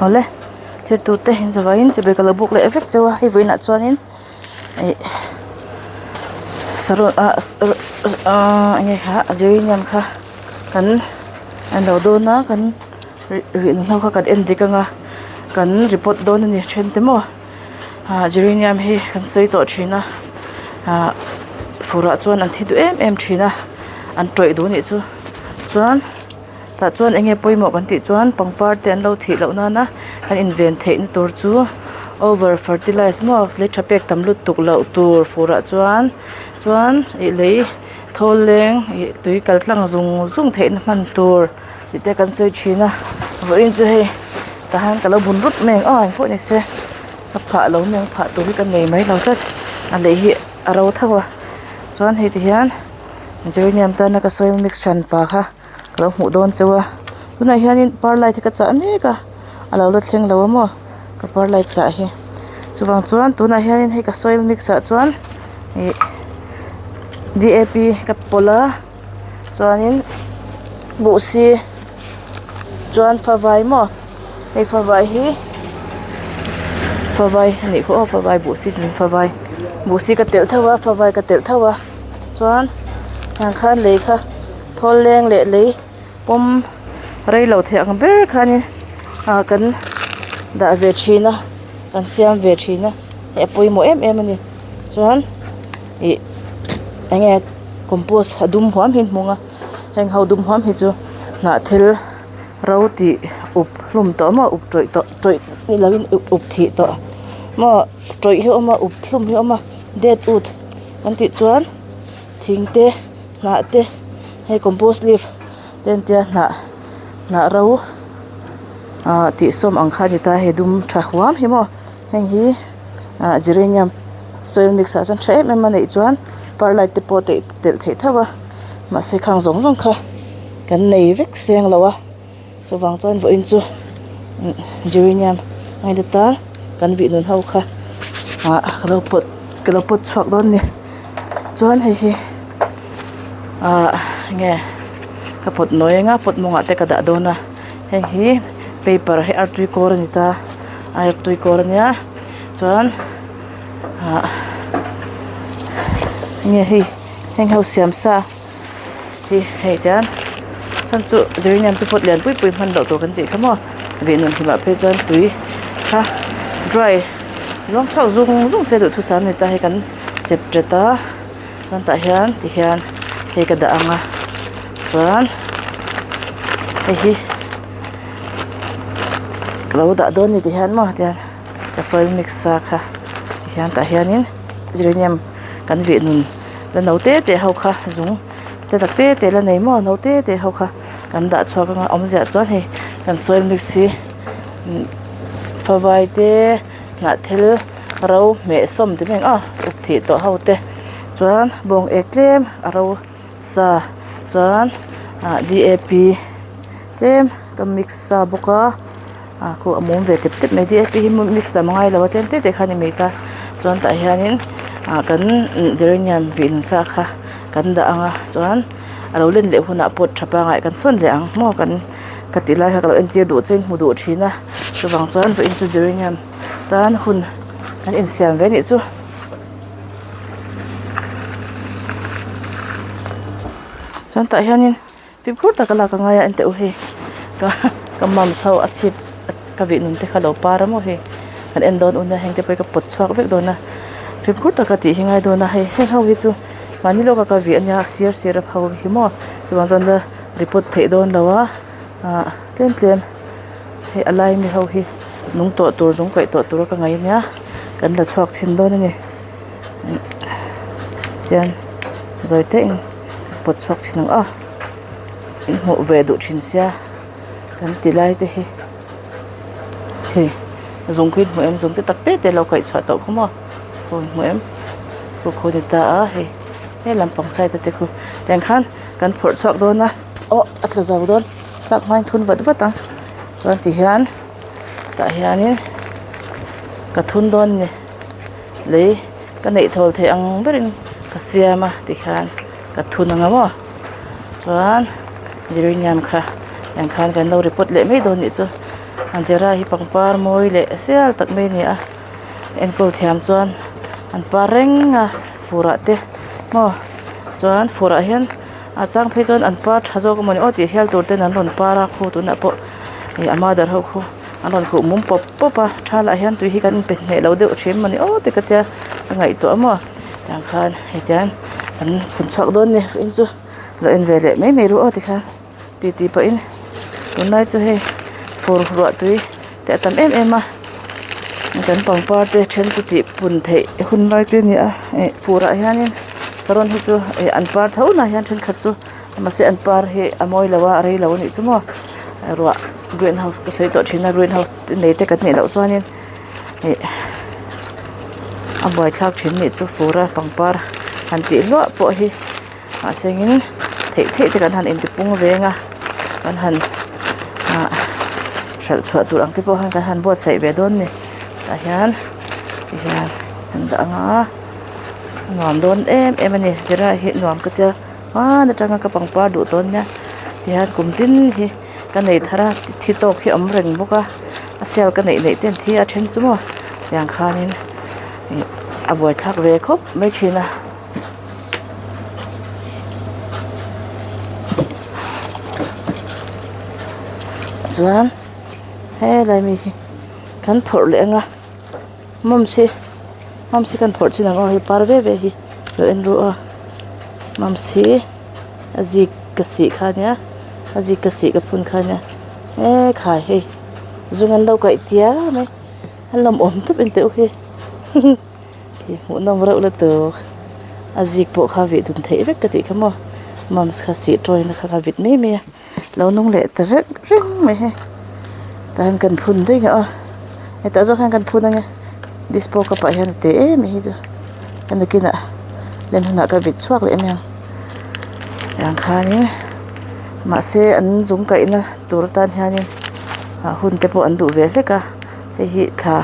Awle thil tur te in zavaiin chibai ka lo buk leh vek cheu a hei vawiinah chuanin ih sarawn ah ahh eng nge kha geranium kha kan an lo dawn a kan rih na ho kha kan en dik anga kan report dawn a ni then te maw ah geranium hi kan sawi tawh thin a ah fur ah chuan an thi duh em em thin a an tawih duh a nih chu chuan. Tah chuan eng nge pawimawh kan tih chuan pangpar te an lo thih loh nana an inven theihna tur chu over fertilize maw lei tha pek tam lutuk loh tur fur ah chuan chuan ih lei thawl leng ih tui kal tlang zung zung theihna hman tur tih te kan sawi thin a vawiin chu hei tah hian ka lo bun rup mai ang aw engpawh ni se ka phah lo nia phah tur hi ka nei mai lo tlat a lei hi a ro tho a chuan hei ti hian geranium tana ka soil mix than pa kha. Ka lo hmuh dawn chauh a tunah hianin par light hi ka chah mek a a lo la thleng lo a maw ka par light chah hi chuvang chuan tunah hianin hei ka soil mix ah chuan ih d a p ka pawlh a chuanin buhsi chuan favai maw hei favai hi favai a nih kha aw favai buhsi tiin favai buhsi ka telh tho a favai ka telh tho a chuan tiang khan lei kha. Thawl leng leh lei pawm rei lo thei ang ber khanin ah kan dah ve thin a kan siam ve thin a hei a pawimawh em em a ni chuan ih eng nge compost a dum huam hi an hmung a heng ho dum huam hi chu hnah thil ro tih up hlum tawh maw up tawih tawh tawih ni lovin up thih tawh maw tawih hi a awm a up hlum hi a awm a dead wood an tih chuan thing te. Hnah te hei compost leaf te an tia hnah hnah ro ah tih sawm ang kha a ni ta hei dum tha huam hi maw heng hi ah geranium soil mix ah chuan tha em em a neih chuan perlite te pawh telh telh theih tho a mahse khang zawng zawng kha kan nei vek seng lo a chuvang chuan vawiin chu geranium a ni ta kan vih nun ho kha ah ka lo pawt ka lo pawt chhuak dawn a ni. Chuan hei hi ahh enge ka pawt nawi anga pawt mawngah te ka dah dawn a heng hi paper hi artui kawr a ni ta artui kawr a nia chuan ah enge hei heng ho siam sa hi hei tian chhan chu geranium chu pawt lian pui pui hman loh tur kan tih kha maw vih nun hlimah phei chuan tui kha dry zawng chhuak zung zung se duhthusam a ni ta hei kan. Chep ṭet a chuan tah hian ti hian hei ka dah ang a chuan hei hi ka lo dah dawn a ni ti hian maw tihian ka soil mix sa kha ti hian tah hianin geranium kan vih nun la no te te ho kha zung te tak te te la nei maw no te te ho kha kan dah chhuak anga awmzia chuan hei kan soil mix hi favai te hnah thil. Ro hmeh sawm ti mai ang aw up thih tawh ho te chuan bawng ek tlem a ro sa chuan ah d a p tlem ka mix sa bawk a ah khu a mum ve tep tep mai d a p hi mix tam a ngai lo a tlem te te khan i mei ta chuan tah hianin ah kan geranium vih nun sa kha kan dah ang a chuan a lo len leh hunah pawt tha pangai kan sawn leh ang maw kan ka tih lai kha ka lo entir duh che in hmu duh thin a chuvang chuan vawiin chu geranium. Tan hun an insiam ve anih chu. Chuan tah hianin fimkhur taka lak a ngai a enteh u hei ka ka mams ho a chhip ka vih nun te kha lo par a maw hei kan en dawn un a heng te pawh hi ka pawt chhuak vek dawn a fimkhur taka tih hi ngai dawn a hei heng ho hi chu mahni lawka ka vih ania a sir sir a ho hi maw chuvang chuan la report theih dawn lo a ah tlem tlem. Hei a lai mi ho hi nung tawh tur zung kaih tawh tur a ka ngaih ania kan la chhuak chhin dawn a ni tian zawi te in pawt chhuak chhin ang aw in hmuh ve duh thin sia kan ti lai te hi hei zung khi hmuh em zung te tak te te lo kaih chhuah tawh kha maw khaw hmuh em khu khu ni ta a hei he lampang side a te khu tiang khan kan phawrh chhuak dawn a aw a tla zo dawn. Tlak hmain thun vat vat a chuan ti hian tah hianin ka thun dawn a ni lei ka neih thawl theih ang berin ka siam a tikhian ka thun ang a maw chuan geranium kha tiang khan kan lo report leh mai dawn nih chu. Zira hi pangpar mawi leh sial tak mai a ni a enkawl thiam chuan an par reng a fur ah te maw chuan fur ah hian a chang phei chuan an par tha zawk emawni aw tih hial tur ten an rawn par a khu tunah pawh ih a mother ho khu an rawn khuh mum pawp pawp a thal ah hian tui hi kan inpe hneh lo deuh thin emawni aw te ka tia ka ngaihtuah maw tiang khan hei tiang an phun chhuak dawn a ni in chu lo en ve leh mai mai ru aw tikhan. Ti ti pawhin tunlai chu hei fur ruah tui te a tam em em a kan pangpar te then chu tih pun theih hun lai te a ni a ih fur ah hianin saron hi chu ih an par tho na hian thenkhat chu mahse an par hi a mawi lo a a rei lo a nih chu maw ruah green house ka sawi tawh thin a green house te nei te kan nih loh chuanin ih a buaithlak thin nih chu fur a pangpar han tih hluah pawh hi. Mahsengin theih theih te kan han intipung veng a kan han ah hralh chhuah tur ang te pawh khan kan han buatsaih ve dawn a ni tah hian tihian an dah ang a a nuam dawn em em a ni zira hi nuam ka tia hman atanga ka pangpar duh tawn nia tihian kum tin hi ka nei thar a thi tawk hi a awm reng bawk a a sial ka neih neih te an thi a then chu maw tiang khanin ih a buaithlak ve khawp mai thin a. Chuan helai mi hi kan phawrh leh ang a mams hi mams hi kan phawrh chin ang aw hei par ve ve hi lo en ru aw mams hi a zik ka sih kha ania a zik ka sih ka phun kha ania e khai hei zung an lo kaih tia mai an lawmawm tawp in teh u hi. Khi hmuhnawm reuh la tur a zik pawh kha vih dun theih vek ka tih kha maw mums kha sih tawina kha ka vit mai mai a lo nung leh ta reng reng mai hi tah hian kan phun daih a hetah zawk hian kan phun ange dispo cup ah hian a te em mai hi chu a nakinah len hunah ka vit chhuak leh ania tiang khanin mahse an zung kaihna tur atan hianin ah hun te pawh an duh ve hlek a. Hei hi thla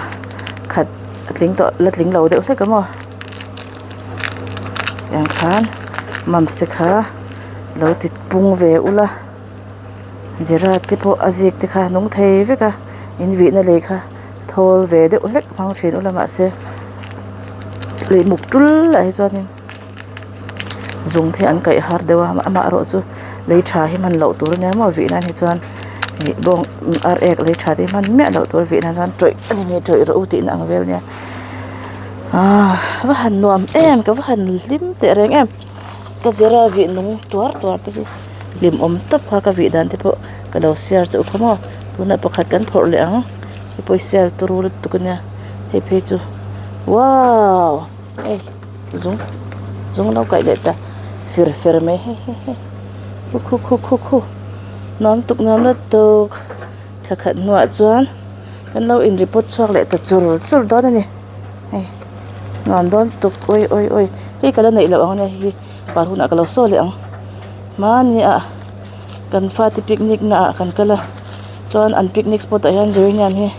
khat a tling tawh la tling lo deuh hlek a maw tiang khan mums te kha lo ti pung ve ula zira te pawh a zik te kha a nung thei vek a in vihna lei kha thawl ve deuh hlek hmang thin ula mahse lei muk tul lah hi chuanin. Zung te an kaih har deuh a amaherawh chu lei tha hi hman loh tur a nia maw vih nan hi chuan ih bawng ar ek lei tha te hi hman miah loh tur vih nan chuan tawih a ni mai tawih rawh u tih na ang vel ania aaa va han nuam em ka va han hlim teh reng em ka zira vih nung tuar tuar te hi hlim awm tawp kha ka vih dan te pawh ka lo share chauh kha maw tunah pakhat kan phawrh leh ang hei pawh hi sel turu lutuk a nia hei phei chu wow hei. Zung zung lo kaih leh ta fir fer mai he he he khu khu khu khu khu nuam tuk nuam la tuk thla khat hnuah chuan kan lo in report chhuak leh ta chur chur dawn a ni hei nuam dawn tuk awi awi awi hei ka la neih loh ang ania hei hi par hunah ka lo saw leh ang hmani ah kan fate picnic na ah kan kal a chuan an picnic spot ah hian geranium hi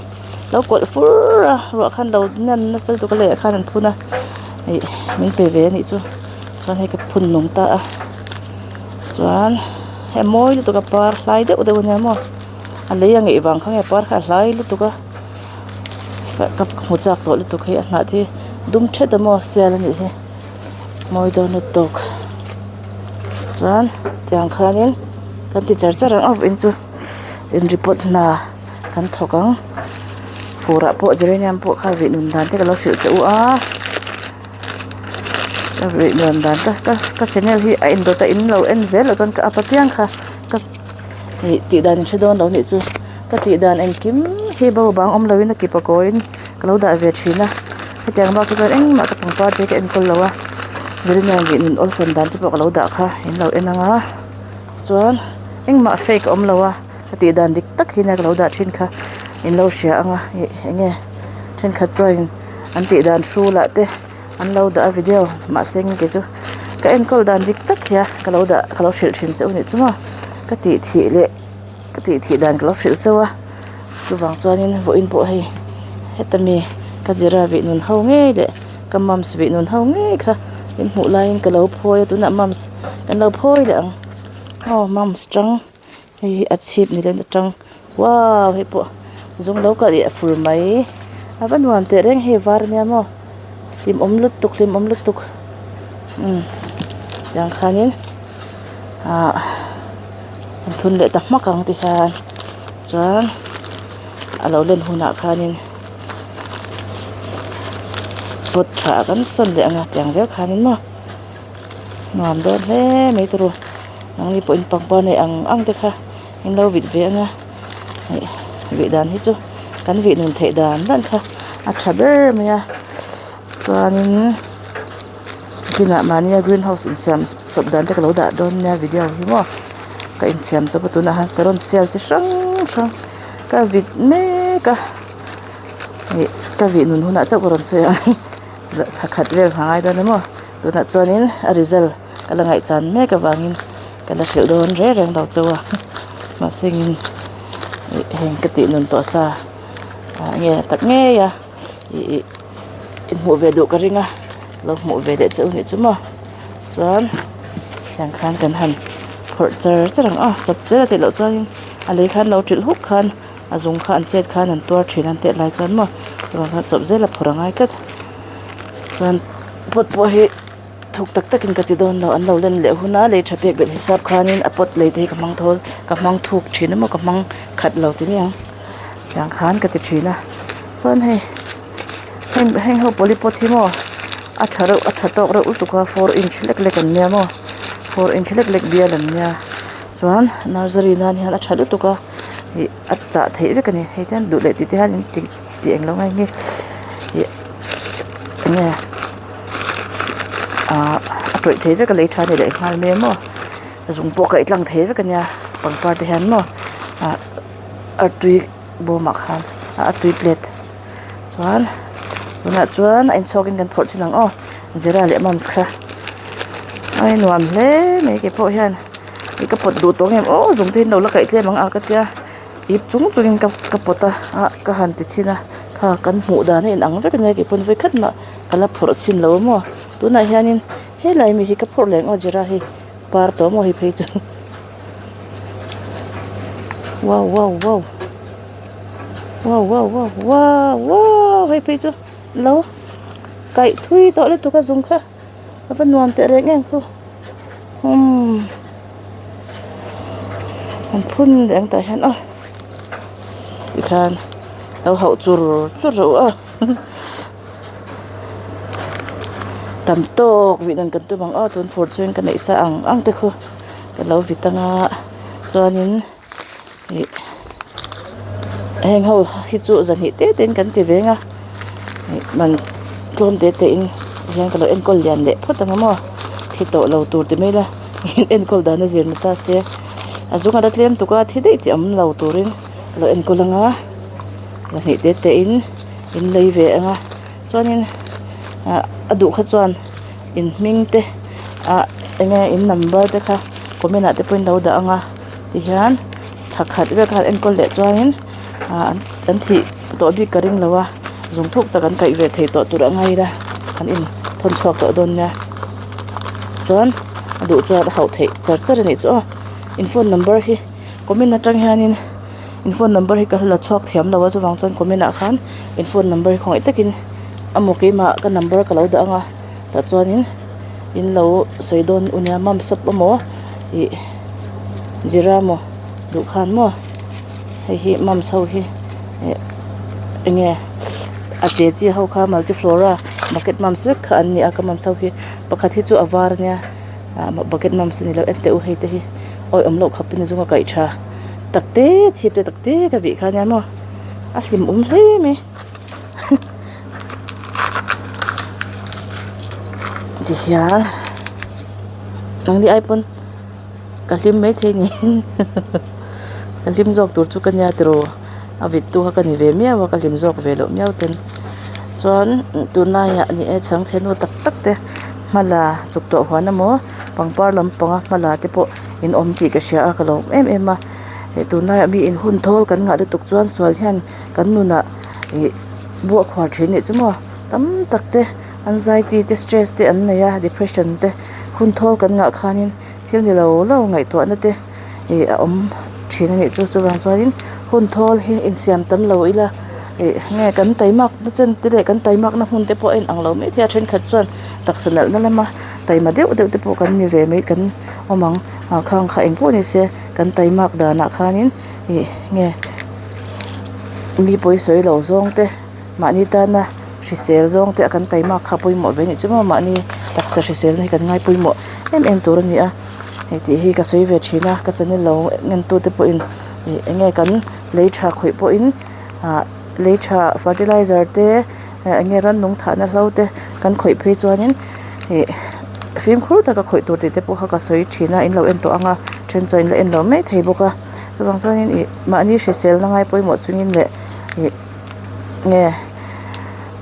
lo kawlh fur a ruah khan lo hnem nasa lutuk a lei ah khan an phun a ih min pe ve anih chu chuan hei ka phun nung ta a chuan hei a mawi lutuk a par hlai deuh deuh ania maw a lei a ngeih vang kha nge par kha a hlai lutuk a ka hmu chak tawh lutuk hei a hnah te hi dum thet a maw sial anih hi mawi dawn lutuk chuan tiang khanin kan ti char char ang a vawiin chu in report hna. Kan thawk ang furah pawh geranium pawh kha vih nun dan te ka lo hrilh che u a ka vih nuam dan te ka ka channel hi a indawt a in lo en zel loh chuan ka up apiang kha ka ih tih dan in hre dawn lo nih chu ka tih dan engkim hi bo bang awm loin a kip a kawiin ka lo dah ve thin a hetiang bak hi chuan engmah ka pangpar te ka enkawl lo a geranium vih nun awlsam dan te pawh ka lo dah kha in lo en ang a chuan engmah fake a awm lo a. Ka tih dan dik tak hi nia ka lo dah thin kha in lo hria ang a ih eng nge thenkhat chuan an tih dan hrulah te an lo dah a video mahse eng kei chu ka enkawl dan dik tak hi a ka lo dah ka lo hrilh thin che u nih chu maw ka tih thih leh ka tih thih dan ka lo hrilh chauh a chuvang chuanin vawiin pawh hei heta mi ka zira vih nun ho ngei leh ka mums vih nun ho ngei kha in hmuh laiin ka lo phawi a tunah mums kan lo phawi leh ang aw mums tang. Hei hi a chhip ni lem atang wow hei pawh Zung lo kalh leh fur mai a va nuam teh reng hei var ania maw hlimawm lutuk hlimawm lutuk umm tiang khanin ahh an thun leh ta hmak ang ti hian chuan a lo len hunah khanin pot tha kan sawn leh ang a tiang zel khanin maw nuam dawn hle mai turu nangni pawhin pangpar nei ang ang te kha. In lo vit ve anga ih vih dan hi chu kan vih nun theih dan dan kha a tha ber mai a chuanin kinah mahnia green house insiam chawp dan te ka lo dah dawn nia video hi maw ka insiam chawp a tunah hian saron sial chi hrang hrang ka vit mek a ih ka vih nun hunah chauh ka rawn sawi ang thla khat vel ka ngai dawn a maw tunah chuanin a result ka la ngaihchan mek avangin. Ka la hrilh dawn reng reng lo chauh a mahse engin ih heng ka tih nun tawh sa ah nge tak ngei a ih ih inhmuh ve duh ka ring a lo hmuh ve leh chauh a nih chu maw chuan tiang khan kan han phawrh char char ang a chawp zel a tih loh chuan a lei khan lo trilh huk khan a zung kha an chet khan an tuar thin an teh lai chuan maw chuvang chuan chawp zel a phawrh a ngai tlat chuan pot pawh hi. Thuk tak takin ka ti dawn lo, an lo len leh hun a, lei tha pek belh hisap khanin a pot lei te hi ka hmang thawl, ka hmang thuk thin emaw ka hmang khat lo ti mai ang, tiang khan ka ti thin a, chuan hei heng heng ho polypot hi maw a tha reuh a tha tawk reuh lutuk a four inch lek lek an nia maw four inch lek lek bial an nia chuan nursery nan hian a tha lutuk a ih a chah theih vek a ni hei te hian duh leh tih te hian in ti tih englo ngai nge ih eng nge. Ahh a tawih thei vek a lei tha a ni leh nghal mai a maw a zung pawh kaih tlang thei vek a nia pangpar te hian maw ah artui bawmah khan ah artui plate chuan tunah chuan a inchhawk in kan phawrh chin ang aw zira leh mams kha a nuam hle mai keipawh hian ih ka pawt duh tawh ang em aw zung te hi an lo la kaih tlem ang a ka tia. Ip chung chungin ka ka pawt a ah ka han ti chhin a kha kan hmuh dan a inang vek ania kei pawn vawikhat mah ka la phawrh chhin lo a maw tunah hianin helai mi hi ka phawrh leh ang aw zira hi par tawh maw hei phei chu wow wow wow wow wow wow wow wow hei phei chu lo kaih thui tawh lutuk a zung kha a va nuam teh reng em khu umm. An phun leh ang tah hian aw tikhan lo hauh chur chur reuh a tam tawk vih dan kan tum ang aw tun fur chhungin ka neih sa ang ang te khu ka lo vit anga chuanin ih heng ho hi chu zahnih te te in kan ti veng a ih man tlawm te te in hian ka lo enkawl lian leh phawt ang a maw thi tawh lo tur ti mai ila enkawl dan a zir ni ta se a zung a la tlem tuk a thi daih tih awm lo turin ka lo enkawl ang a zahnih te te in in lei ve ang a chuanin ah a duh kha chuan in hming te ah eng nge in number te kha comment ah te pawhin lo dah ang a. Tihian thla khat vel khan enkawl leh chuanin ah an thih tawh bik ka ring lo a zung thuk tak an kaih ve thei tawh tur a ngai ila an in thawn chhuak tawh dawn nia chuan a duh chuan a hauh theih char char a nih chu aw in phone number hi comment atang hianin in phone number hi ka la chhuak thiam lo a chuvang chuan comment ah khan in phone number hi khawngaih takin amaw keimah ka number ka lo dah ang a tah chuanin in lo sawi dawn u nia mum sap amaw ih. Zira maw duh khan maw hei hi mums ho hi eh eng nge a te chi ho kha multiflora bucket mums vek kha an ni a ka mums ho hi pakhat hi chu a var ania ah bucket mums a ni lo en teh u hei te hi awi awm loh khawp in a zung a kaih tha tak te chhip te tak te ka vih kha ania maw a hlim awm hle mai tihian nangni ai pawn. Ka hlim maithei ni ka hlim zawk tur chu ka nia tiraw a vit tu kha ka ni ve miau a ka hlim zawk ve loh miau ten chuan tunlaiah ni e chhangchhe nu tak tak te hmala chuk tawh huan emaw pangpar lampanga hmala te pawh in awm tih ka hria a ka lawm em em a hei tunlaiah mi in hun thawl kan ngah lutuk chuan sual hian kan nunah ih buah khuar thin nih chu maw tam tak te anxiety te stress te an nei a depression te hun thawl kan ngah khanin. Thil ni lo lo ngaihtuahna te ih a awm. thin a nih chu chuvang chuanin hun thawl hi insiam tam lo ila ih nge kan taimak na chen te leh kan taimak na hmun te pawh a inang lo maithei a thenkhat chuan taksa nalh na lama taima deuh deuh te pawh kan ni ve mai kan awm ang ah khang kha engpawh ni se kan taimak danah khanin ih nge mi pawi sawi lo zawng te. Mahni tana hrisel zawng te a kan taimak kha pawimawh ve anih chu maw mahni taksa hrisel na hi kan ngai pawimawh em em tur a ni a hei tih hi ka sawi ve thin a ka channel lo en tu te pawhin ih eng nge kan lei tha khawih pawhin ah lei tha fertilizer te eng nge rannung thahna hlo te kan khawih phei chuanin ih fimkhur taka khawih tur tih te pawh kha ka sawi thin a in lo en tawh ang a then chuan in la en lo mai thei bawk a chuvang chuanin ih mahni hrisel na ngai pawimawh chungin leh ih. Nge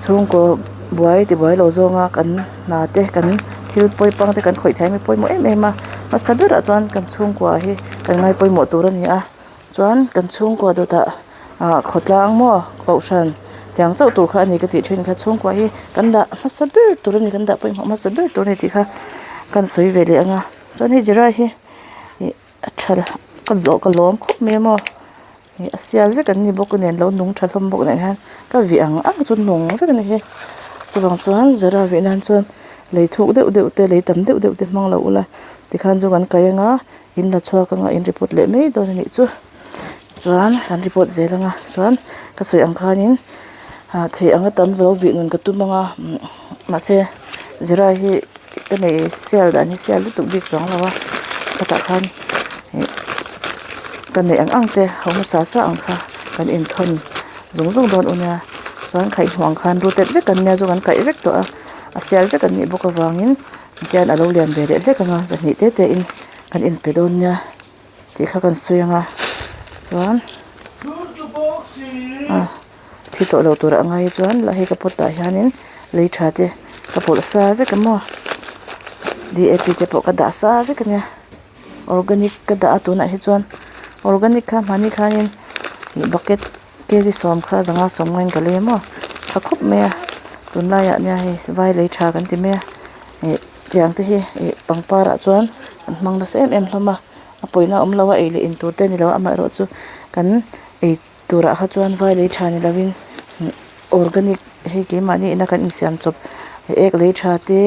chhungkaw buai ti buai lo zawnga kan hna te kan thil pawi pang te kan khawih theih hi pawimawh em em a hmasa berah chuan kan chhungkua hi kan ngai pawimawh tur a ni a chuan kan chhungkua dawtah ah khawtlang maw kohhran tiang chauh tur kha a ni ka tih thin kha chhungkua hi kan dah hmasa ber tur a ni kan dah pawimawh hmasa ber tur a ni tih kha kan sawi ve leh ang a chuan hei jerai hi ih a tha ka lawm khawp mai a maw. Ih a sial vek an ni bawk nen lo nung tha hlawm bawk nen hian ka vih ang ang chu nung vek a ni hi chuvang chuan zara vih nan chuan lei thuk deuh deuh te lei tam deuh deuh te hmang lo ula tikhan chu kan kai anga in la chhuak anga in report leh mai dawn a nih chu chuan kan report zel anga chuan ka sawi ang khanin ah thei anga tam lo vih nun ka tum anga mahse zira hi ka nei sial dan hi sial lutuk bik chuang lo a khatah khan ih ka neih ang ang te ho hmasa sa ang kha kan inthawn zung zung dawn u nia chuan khaih hmuh ang khan rooted vek an nia chu kan kaih vek tawh a a sial vek an nih bawk avangin tihian a lo lian ve leh hlek ang a zahnih te te in kan inpe dawn nia tih kha kan sawi ang a chuan ah. Thi tawh lo tur ang ai chuan la hei ka pot ah hianin lei tha te ka pawlh sa vek a maw D A P te pawh ka dah sa vek ania organic ka dah a tunah hi chuan organic kha hmani khanin ih bucket kg sawm kha zanga sawm ngaiin ka lei a maw tha khawp mai a tunlaiah nia hei vai lei tha kan ti mai a ih tiang te hi ih pangpar ah chuan an hmang nasa em em hlawm a a pawina awm lo a ei leh in tur te a ni lo a amaherawhchu kan ei. Turah kha chuan vai lei tha ni lovin organic hei keimahni ina kan insiam chawp ek lei tha te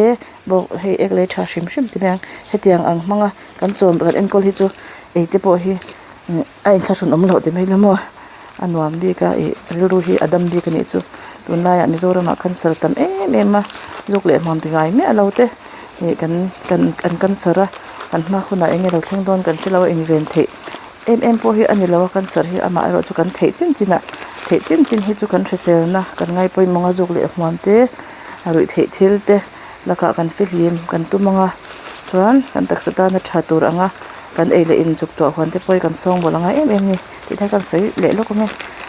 bawk hei ek lei tha hrim hrim te mai ang hetiang ang hmanga kan chawm kan enkawl hi chu ei te pawh hi a inthlahrun awm loh ti mai la maw a nuam bik a ih rilru hi a dam bik a nih chu tunlaiah Mizoramah cancer tam em em a zuk leh hmuam ti ngai miah lo te ih kan kan an cancer a kan hma hunah eng nge lo thleng dawn kan hrelo a inven theih. Em em pawh hi a ni lo a cancer hi amah erawh chu kan theih chin chin ah theih chin chin hi chu kan hriselna kan ngai pawimawh a zuk leh hmuam te a ruih theih thil te lakah kan fihlim kan tum ang a chuan kan taksa tana tha tur ang a kan ei leh in chuk tuah huan te pawh hi kan sawng bawl angai em em a ni tih te kan sawi leh lawk ang e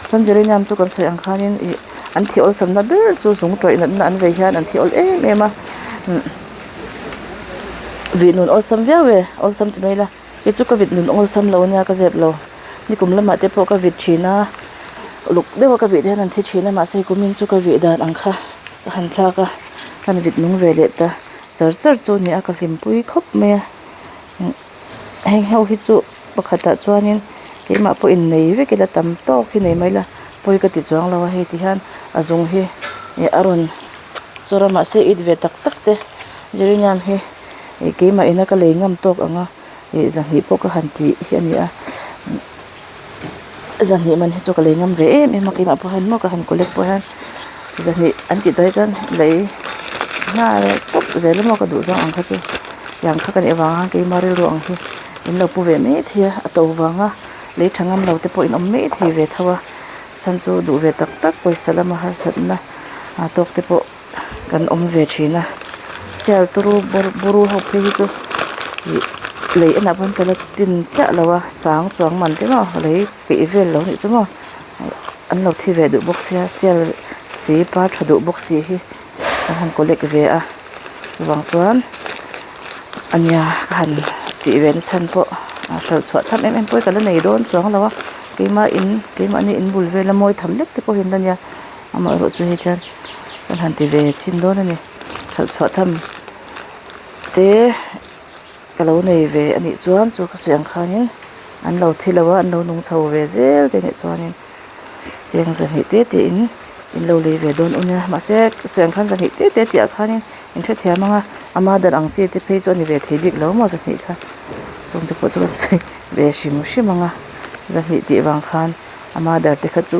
chuan geranium chu kan sawi ang khanin ih an thi awlsamna ber chu zung tawih natna an vei hian an thi awl em em a vih nun awlsam viau e awlsam ti mai ila. Kei chu ka vit nun awlsam lo ania ka zep lo nikum lamah te pawh ka vit thin a uluk deuh a ka vih te hian an thi thin a mahse kumin chu ka vih dan ang kha ka han thlak a kan vit nung ve leh ta char char chu a ni a ka hlimpui khawp mai a heng ho hi chu pakhatah chuanin keimah pawh innei vek ila tam tawk hi nei mai ila pawi ka ti chuang lo a hei ti hian a zung hi ih a rawn chawr a mahse it ve tak tak te geranium hi. Ih keimah ina ka lei ngam tawk ang a ih zahnih pawh ka han tih hi a ni a zahnih man hi chu ka lei ngam ve em em a keimah pawh hian maw ka han collect pawh hian zahnih an tih tawh hi chuan lei nghal pawp zel a maw ka duh zawng ang kha chu tiang kha ka nih avang a keima rilru ang hi in lo pu ve mai thei a a to vang a lei tha ngam lo te pawh in awm mai thei ve tho a chhan chu duh ve tak tak pawisa lama harsatna tawk te pawh. Kan awm ve thin a sial turu bawr buru ho phei hi chu ih lei enah pawn ka la tin chiah lo a sang chuang man te maw lei peih vel lo nih chu maw an lo thi ve duh bawk sia sial si par tha duh bawk si hi kan han collect ve a chuvang chuan ania ka han tih ve na chhan pawh a hralh chhuah tham em em pawh hi ka la nei dawn chuang lo a keimah in keimahni in bul vela mawi tham lek te pawh hi an la nia. Amaherawh chu hei hian kan han ti ve chhin dawn a ni hralh chhuah tham te ka lo nei ve a nih chuan chu ka sawi ang khanin. An lo thi lo a, an lo nung chho ve zel te nih chuanin cheng zahnih te te in in lo lei ve dawn u nia. Mahse sawi ang khan zahnih te te tih ah khanin in hrethiam ang a, a mother ang chi te phei chu a ni ve thei bik lo maw zahnih kha. Chung te pawh chu kan sawi ve hrim hrim ang a, zahnih tih vang khan a mother te kha chu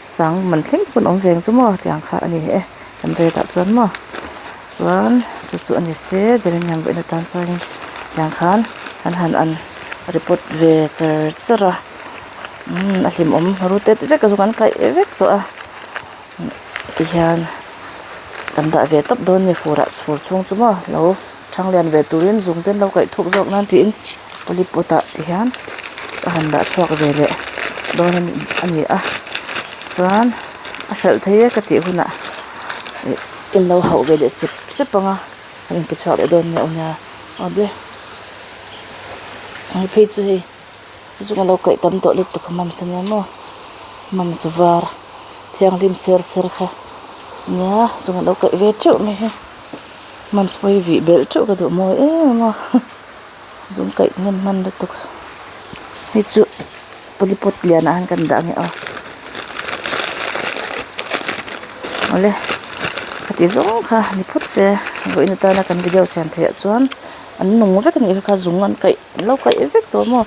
sang man thleng pawn awm ve ang chu maw tiang kha a ni e kan rate ah chuan maw. Chuan chu chu a ni se geranium vawiin atan chuanin tiang khan an han an report ve char char a umm a hlimawm rooted vek a zawng an kaih vek tawh a tihian kan dah ve tawp dawn a ni fur ah fur chhung chu maw lo thang lian ve turin zung te an lo kaih thuk zawk nan tiin polypot ah tihian a han dah chhuak ve leh dawn a ni a chuan a hralh thei e ka tih hunah ih. In lo hauh ve leh sep sep ang a an inpe chhuak leh dawn nia nia awle hei phei chu hei chu chu ka lo kaih tam tawh lutuk a mams ania maw mams var thianghlim ser ser kha nia chung a lo kaih ve teuh mai hi mams pawh hi vih belh teuh ka duh mawi em em a zung kaih hnem hman lutuk hei chu polypot lian ah hian kan dah ange aw awle khati zawng kha ni phawt se vawiin atana kan video siam theih ah chuan an nung vek anih kha kha zung an kaih an lo kaih vek tawh maw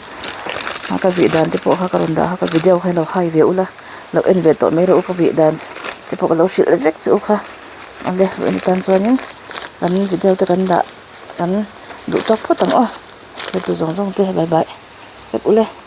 a ka vih dan te pawh kha ka rawn dah a ka video kha lo hai ve ula lo en ve tawh mai rawh u ka vih dan te pawh ka lo hrilh vek che u kha awle vawiin atan chuanin kan video te kan dah kan duh tawk phawt ang aw hretu zawng zawng te bye bye vek ule.